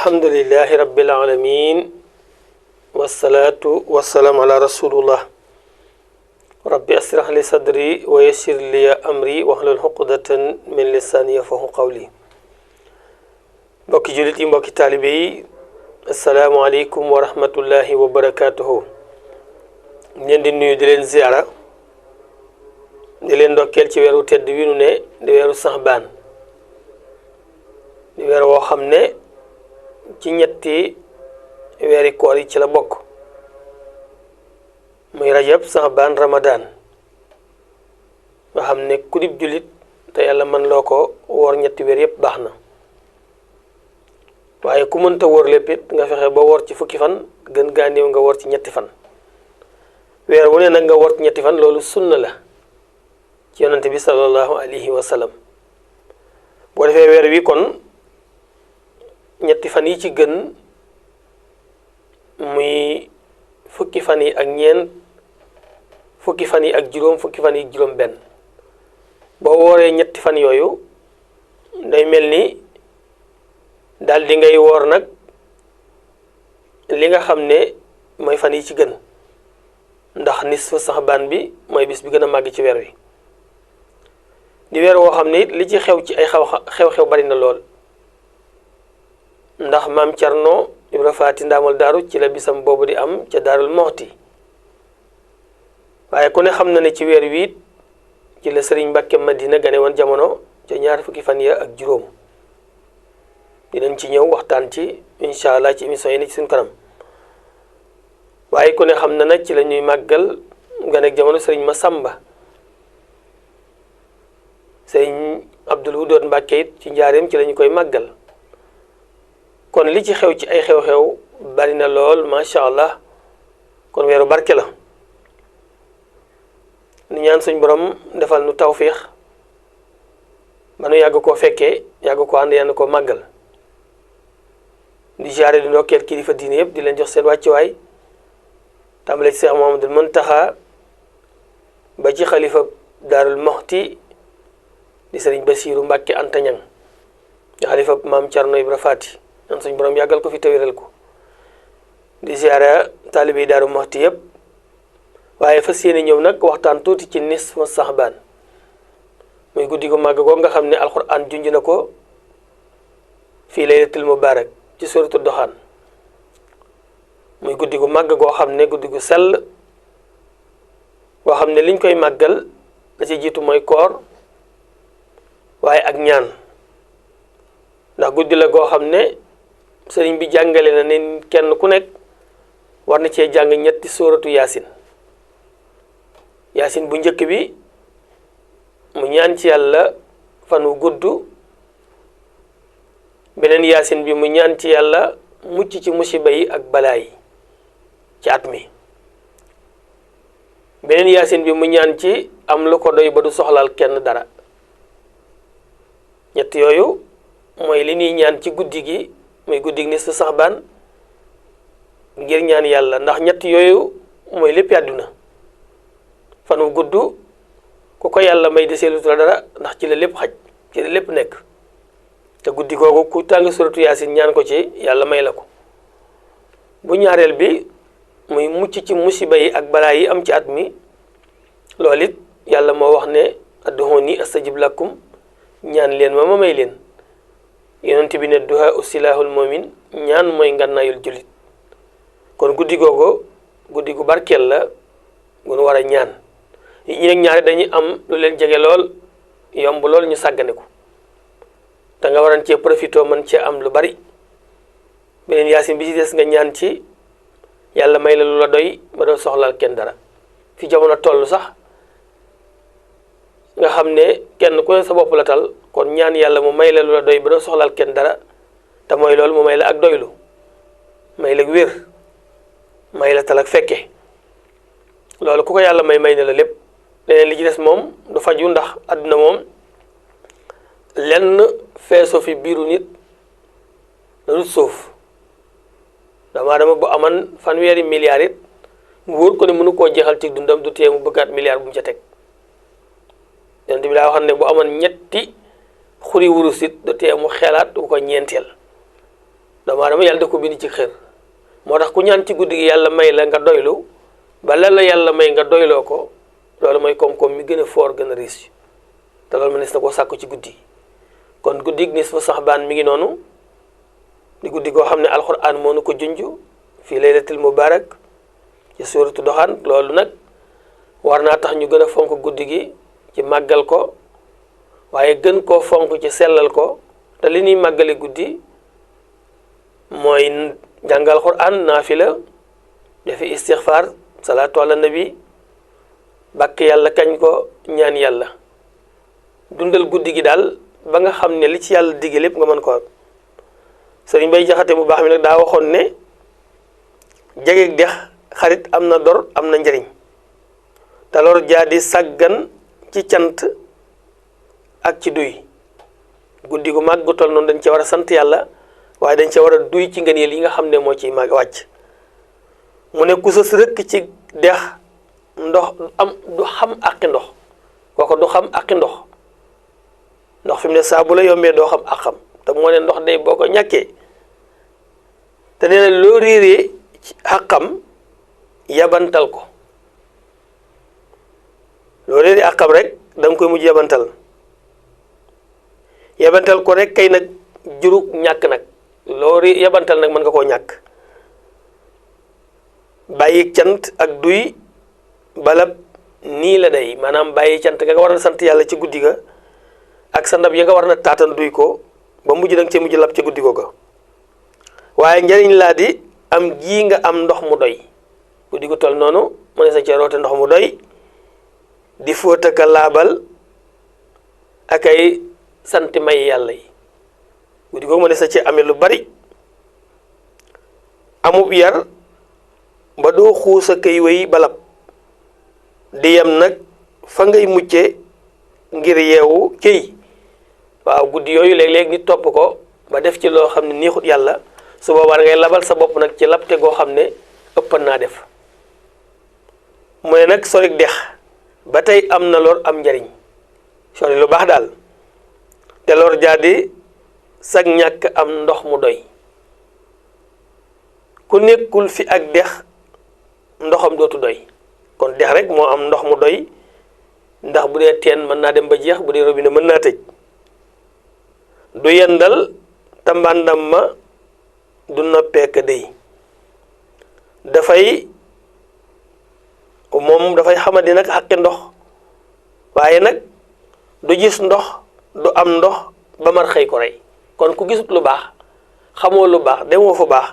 alhamdulillahi rabbil alamin wassalatu wassalamu ala rasulullah rabbi asrah li sadri wa yassir li amri wahlul uqdatan min lisani yafqahu qawli. mbokki jullit yi, mbokki taalibe yi, assalaamu aleykum wa rahmatullahi wa barakatuhu. leen di nuyu di leen ziara di leen ndokkeel ci weeru tedd wi nu ne di weeru saxbaan di weer woo xam ne ci ñetti weeri koor yi ci la bokk, muy rajab, saxbaan, ramadaan, nga xam ne ku dib jullit te yàlla mën loo ko woor ñetti weer yépp baax na. waaye ku mënta wóor lépp it nga fexe ba woor ci fukki fan, gën gaa néew nga woor ci ñetti fan. weer wu ne nag nga woor ci ñetti fan, loolu sunna la ci yonante bi sallallahu alayhi wa sallam. boo defee weer wi kon ñetti fan yi ci gën muy fukki fan yi ak ñeent, fukki fan yi ak juróom, fukki fan yi ak juróom benn. boo wooree ñetti fan yooyu day mel ni daal di ngay woor nag li nga xam ne mooy fan yi ci gën, ndax nisfu saxbaan bi mooy bis bi gën a màgg ci weer wi. di weer woo xam ne it li ci xew ci ay xew-xew bari na lool, ndax maam Cerno Ibra Faati ndaamal daaru ci la bisam boobu di am ca Daarul Moxti. waaye ku ne xam na ne ci weer wi it ci la Sëriñ Mbàkke Madina gane woon jamono ca ñaar fukki fan ya ak juróom. dinañ ci ñëw waxtaan ci incha allah ci émission yi ni ci suñ kanam. waaye ku ne xam na nag ci la ñuy màggal ganek jamono Sëriñ Masamba. Sëriñ Abdul Wudoot Mbàkke it ci njaareem ci lañu koy màggal. kon li ci xew ci ay xew-xew bari na lool macha allah, kon weeru barke la. ni ñaan suñ borom defal nu tawfiix ba nu yàgg koo fekkee, yàgg ko ànd yenn koo màggal. di jaare di ndokkeel kilifa diine yëpp, di leen jox seen wàccuwaay, tàmbale ci Seex Muhammadul Muntaxa ba ci xalifa Daarul Moxti di Sëriñ Basiiru Mbàkke Anta Ñaŋ di xalifa maam Cerno Ibra Faati, ñaan suñ borom yàggal ko fi tawéral ko. di ziara taalibe yi Daaru Moxti yëpp, waaye fas yéene ñëw nag waxtaan tuuti ci nisfu saxbaan, muy guddi gu màgg googu nga xam ne alxuraan junj na ko fii laylatul mubaarak ci suuratu Duxaan. muy guddi gu màgg goo xam ne guddi gu sell goo xam ne liñ koy màggal la ci jiitu mooy koor, waaye ak ñaan. ndax guddi la goo xam ne sëriñ bi jàngale na ne kenn ku nekk war na cee jàng ñetti sóoratu yaasin. yaasin bu njëkk bi mu ñaan ci yàlla fan wu gudd, beneen yaasin bi mu ñaan ci yàlla mucc ci musiba yi ak balaa yi ci at mi, beneen yaasin bi mu ñaan ci am lu ko doy ba du soxlaal kenn dara. ñett yooyu mooy li ñuy ñaan ci guddi gi, muy guddi gi nisfu saxbaan, ngir ñaan yàlla, ndax ñett yooyu mooy lépp àdduna. fan wu gudd ku ko yàlla may deseelutu la dara, ndax ci la lépp xaj, ci la lépp nekk. te guddi googu ku tàng suratu yaasin ñaan ko ci yàlla may la ko. bu ñaareel bi muy mucc ci musiba yi ak balaa yi am ci at mi, loolu it yàlla moo wax ne ad'uuni astajib lakum, ñaan leen ma may leen. yonent bi ne duhaa usilaahul mu'min, ñaan mooy ngànnaayul jullit. kon guddi googu guddi gu barkeel la gu nu war a ñaan. nit ñi nag ñaari dañuy am lu leen jege lool, yomb lool ñu sàggane ko, te nga waran cee profité mën cee am lu bari. beneen yaasin bi ci des nga ñaan ci yàlla may la lu la doy ba doo soxlaal kenn dara. fi jamono toll sax nga xam ne kenn ku ne sa bopp la tal, kon ñaan yàlla mu may la lu la doy ba doo soxlaal kenn dara, te mooy loolu mu may la ak doylu, may la wér, may la tal ak fekke. loolu ku ko yàlla may na la lépp. leneen li ci des moom du faju, ndax àdduna moom lenn feesoo fi biiru nit la dul suuf. dama bu aman fanweeri milliards it mu wóor ko ne mënu koo jeexal ci dundam, du tee mu bëggaat milliard bu mu ca teg. yonent bi daa wax ne bu aman ñetti xuri wurus it du tee mu xelaat du ko ñeenteel. doomu aadama yàlla da ko bind ci xër moo tax ku ñaan ci guddi gi yàlla may la nga doylu ba la yàlla may nga doyloo ko loolu mooy koom-koom mi gën a foor gën a riche te loolu mënees na koo sàkku ci guddi kon guddi nisfu Saxbaan mi ngi noonu di guddi goo xam ne alxuraan moo nu ko junj fii laylatil mubaarak ci suuratu Duxaan loolu nag war naa tax ñu gën a fonk guddi gi ci màggal ko waaye gën koo fonk ci sellal ko te li ñuy màggale guddi mooy jàngal alxuraan naafila defi istixfaar salaatu ala nabi bàkk yàlla kañ ko ñaan yàlla dundal guddi gi daal ba nga xam ne li ci yàlla digge lépp nga mën ko am sëriñ Bay Jaxate bu baax mi nag daa waxoon ne jegeeg dex xarit am na dor am na njëriñ te lor jaa di sàggan ci cant ak ci duy guddi gu màgg gu toll noonu dañ ci war a sant yàlla waaye dañ ci war a duy ci ngëneel yi nga xam ne moo ciy màgg wàcc mu ne ku sës rëkk ci dex ndox du xam àqi ndox kooku du xam àqi ndox fi mu ne saa bu la yombee doo xam àqam te moo ne ndox day boo ko ñàkkee te nee na loo réeree ci àqam yabantal ko loo réeree àqam rek da nga koy mujj yabantal ko rek kay nag jurug ñàkk nag loo yabantal nag mën nga koo ñàkk bàyyi cant ak duy balab nii la day maanaam bàyyi cant nga war na sant yàlla ci guddi ga ak sa ndab yi nga war na taatan duy ko ba mujj da nga cee mujj lab ci guddi googa waaye njëriñ laa di am ji nga am ndox mu doy guddi gu toll noonu mu ne sa cee roote ndox mu doy di fóot ak a laabal ak ay sant may yàlla yi guddi googu mu ne sa cee amee lu bari amub yar ba doo xuus a kay wéy balab di yem nag fa ngay mucce ngir yeewu cëy waaw guddi yooyu léeg-léeg nit topp ko ba def ci loo xam ne neexut yàlla su boobaa da ngay labal sa bopp nag ci labte goo xam ne ëppan naa def mu ne nag sorik dex ba tey am na lor am njariñ sori lu baax daal te lor jaadi sag ñàkk am ndox mu doy ku nekkul fi ak dex ndoxam dootu doy kon dex rek moo am ndox mu doy ndax bu dee teen mën naa dem ba jeex bu dee robinet mën naa tëj du yendal tambandam ma du noppeek dey dafay xamadi nag xaqi ndox waaye nag du gis ndox du am ndox ba mar xëy ko rey kon ku gisut lu baax xamoo lu baax demoo fu baax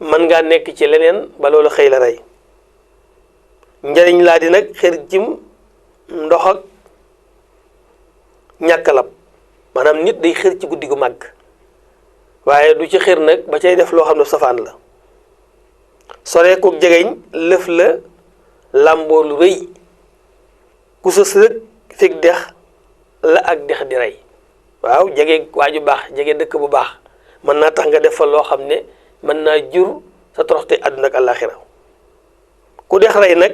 mën ngaa nekk ci leneen ba loolu xëy la rey njariñ laa di nag xër jim ndox ak ñàkkalab maanaam nit day xër ci guddi gu màgg waaye du ci xër nag ba cay def loo xam ne safaan la soreeku jegeñ lëf la làmboo lu rëy ku sës rek fig dex la ak dex di rey waaw jege waaju baax jege dëkk bu baax mën naa tax nga def fa loo xam ne mën naa jur sa toroxte àdduna ak àllaaxira ku dex rey nag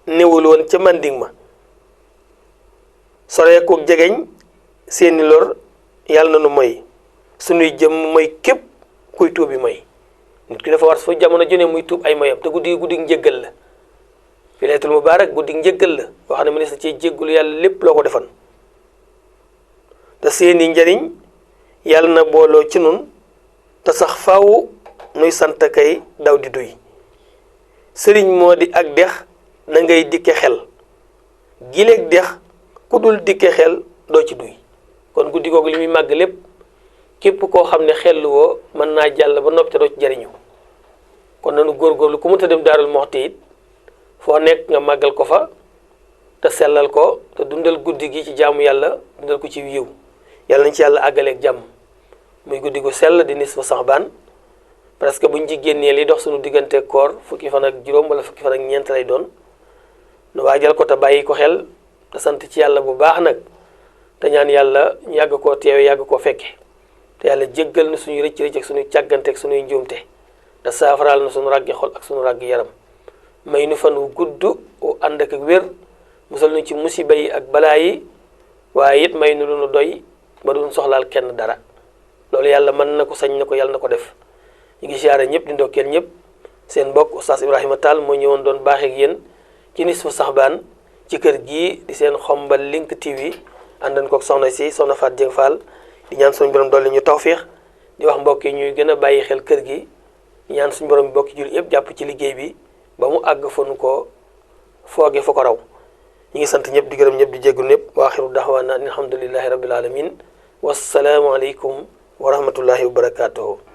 newul woon ca manding ma soreeku jegeñ seeni lor yàlla na nu moy suñuy jëm mooy képp kuy tuubi mooy nit ki dafa war fa jamono jone muy tuub ay moyam te guddi njëggal la fi laylatul mubaarak guddi njëggal la boo xam ne mu ne sa ci jéggulu yàlla lépp loo ko defan te seeni njariñ yàlla na booloo ci nun te sax faaw nuy sant kay daw di duy sëriñ moo di ak dex da ngay dikke xel gileeg dex ku dul dikke xel doo ci duy kon guddi googu li muy màgg lépp képp koo xam ne xel woo mën naa jàll ba noppi te doo ci jariñu kon nanu góorgóorlu ku mënta dem Daarul Muxti it foo nekk nga màggal ko fa te sellal ko te dundal guddi gi ci jaamu yàlla dundal ko ci yiw yàlla nañ ci yàlla àggaleeg jàmm muy guddi gu sell di nisfu Saxbaan presque buñ ci génnee li dox suñu diggante koor fukki fan ak juróom wala fukki fan ak ñeent lay doon nu waajal ko te bàyyi ko xel te sant ci yàlla bu baax nag te ñaan yàlla ñu yàgg koo teewe yàgg koo fekke te yàlla jéggal na suñuy rëcc rëcc ak suñuy càggante ak suñuy njuumte te saafaraal na suñu ràggi xol ak suñu ràggi yaram may nu fan wu gudd wu ànd ak wér musal nu ci musiba yi ak balaa yi waaye it may nu lu nu doy ba duñ soxlaal kenn dara loolu loolu yàlla mën na ko sañ na ko yàlla na ko def. ñu ngi siyaare ñëpp di ndokkeel ñëpp seen mbokk Oustaz Ibrahima Tall moo ñëwoon doon baaxee ak yéen ci nisfu saxbaan ci kër gii di seen Xombal Link TV àndan kook soxna si soxna Fatou Dieng Fall di ñaan suñu borom dolli ñu tawfiix di wax mbokk yi ñuy gën a bàyyi xel kër gi di ñaan suñu borom bokki jul yëpp jàpp ci liggéey bi ba mu àgg fa nu ko fooge fa ko raw ñu ngi sant ñëpp di gërëm ñëpp di jéggul ñëpp wa axiru daxwaana an alhamdulillahi rabbil alamin wassalaamu aleykum wa rahmatullahi wa barakatuhu